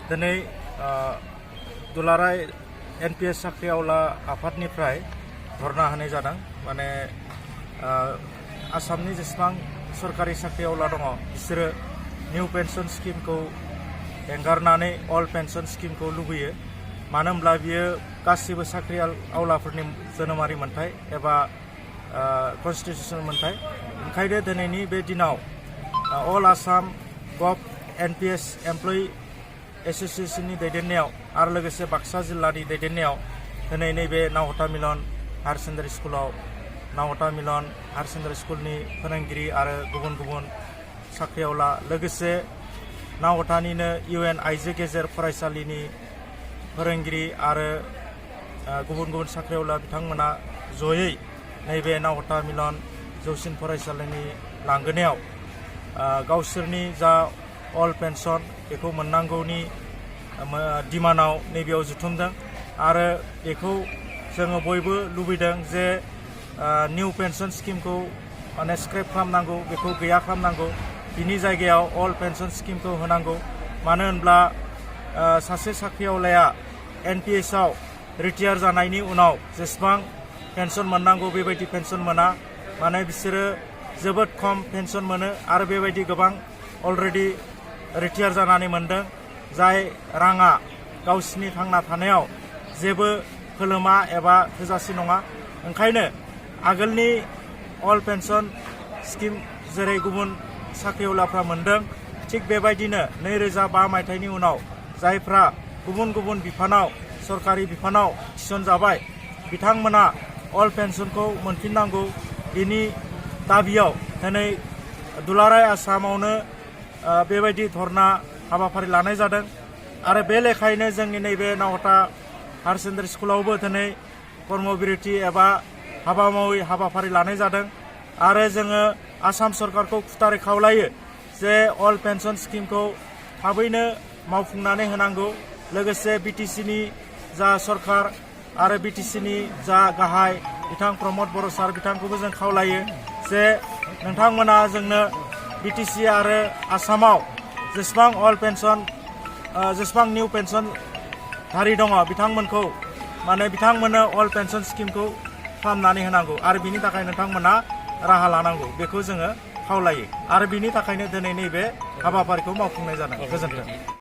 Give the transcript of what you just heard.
दिनै दुलाराय NPS साख्रिआवला आफादनिफ्राय धरना होनाय जादों। माने आसामनि जेसेबां सरकारि साख्रिआवला दङ बिसोरो निउ पेन्सन स्किमखौ एंगारनानै अल पेन्सन स्किमखौ लुबैयो। मानो होनब्ला बियो गासिबो साख्रि आवलाफोरनि जोनोमारि मोन्थाय एबा कन्स्टिटिउसन मोन्थाय। ओंखायनो दिनैनि बे दिनाव अल आसाम गभ NPS एमप्लयि एस'सिएशननि दैदेननायाव आरो लोगोसे बाक्सा जिल्लानि दैदेननायाव दिनै नैबे नावहता मिलन हायार सेकेन्डारि स्कुलाव नावहता मिलन हायार सेकेन्डारि स्कुलनि फोरोंगिरि आरो गुबुन गुबुन साख्रिआवला लोगोसे नावहतानिनो UN आइजो गेजेर फरायसालिनि फोरोंगिरि आरो गुबुन गुबुन साख्रिआवला बिथांमोना जयै नैबे नावहता मिलन जौसिन फरायसालिनि लांगोनायाव गावसोरनि जा अल पेन्सन बेखौ मोननांगौनि डिमान्डआव नैबेयाव जुथुमदों आरो बेखौ जोङो बयबो लुबैदों जे निउ पेन्सन स्किमखौ माने स्क्रेप खालामनांगौ, बेखौ गैया खालामनांगौ, बिनि जायगायाव अल पेन्सन स्किमखौ होनांगौ। मानो होनब्ला सासे साख्रिआवलाया NPS-आव रिटायार जानायनि उनाव जेसेबां पेन्सन मोननांगौ बेबायदि पेन्सन मोना। माने बिसोरो जोबोद खम पेन्सन मोनो आरो बेबायदि गोबां अलरेडि रिटायार जानानै मोनदों, जाय राङा गावसिनि थांना थानायाव जेबो खोलोमा एबा थोजासे नङा। ओंखायनो आगोलनि अल पेन्सन स्किम जेरै गुबुन साख्रिआवलाफ्रा मोनदों, थिग बेबायदिनो 2005 मायथाइनि उनाव जायफ्रा गुबुन गुबुन बिफानाव सरकारि बिफानाव थिसनजाबाय बिथांमोना अल पेन्सनखौ मोनफिननांगौ। बिनि दाबियाव दिनै दुलाराय आसामावनो बेबायदि धरना हाबाफारि लानाय जादों आरो बे लेखायैनो जोंनि नैबे नावहता हायार सेकेन्डारि स्कुलावबो दिनै कर्मबिरति एबा हाबा मावै हाबाफारि लानाय जादों आरो जोङो आसाम सरकारखौ खुथारै खावलायो जे अल पेन्सन स्किमखौ थाबैनो मावफुंनानै होनांगौ। लोगोसे BTC-नि जा सरकार आरो BTC-नि जा गाहाय बिथां प्रमद बर' सार बिथांखौबो जों खावलायो जे नोंथांमोना जोंनो BTC आरो आसामाव जेसेबां अल पेन्सन जेसेबां निउ पेन्सन धारि दङ बिथांमोनखौ माने बिथांमोननो अल पेन्सन स्किमखौ खालामनानै होनांगौ आरो बिनि थाखाय नोंथांमोना राहा लानांगौ, बेखौ जोङो खावलायो आरो बिनि थाखायनो दिनै नैबे हाबाफारिखौ मावफुंनाय जादों। गोजोन्थों।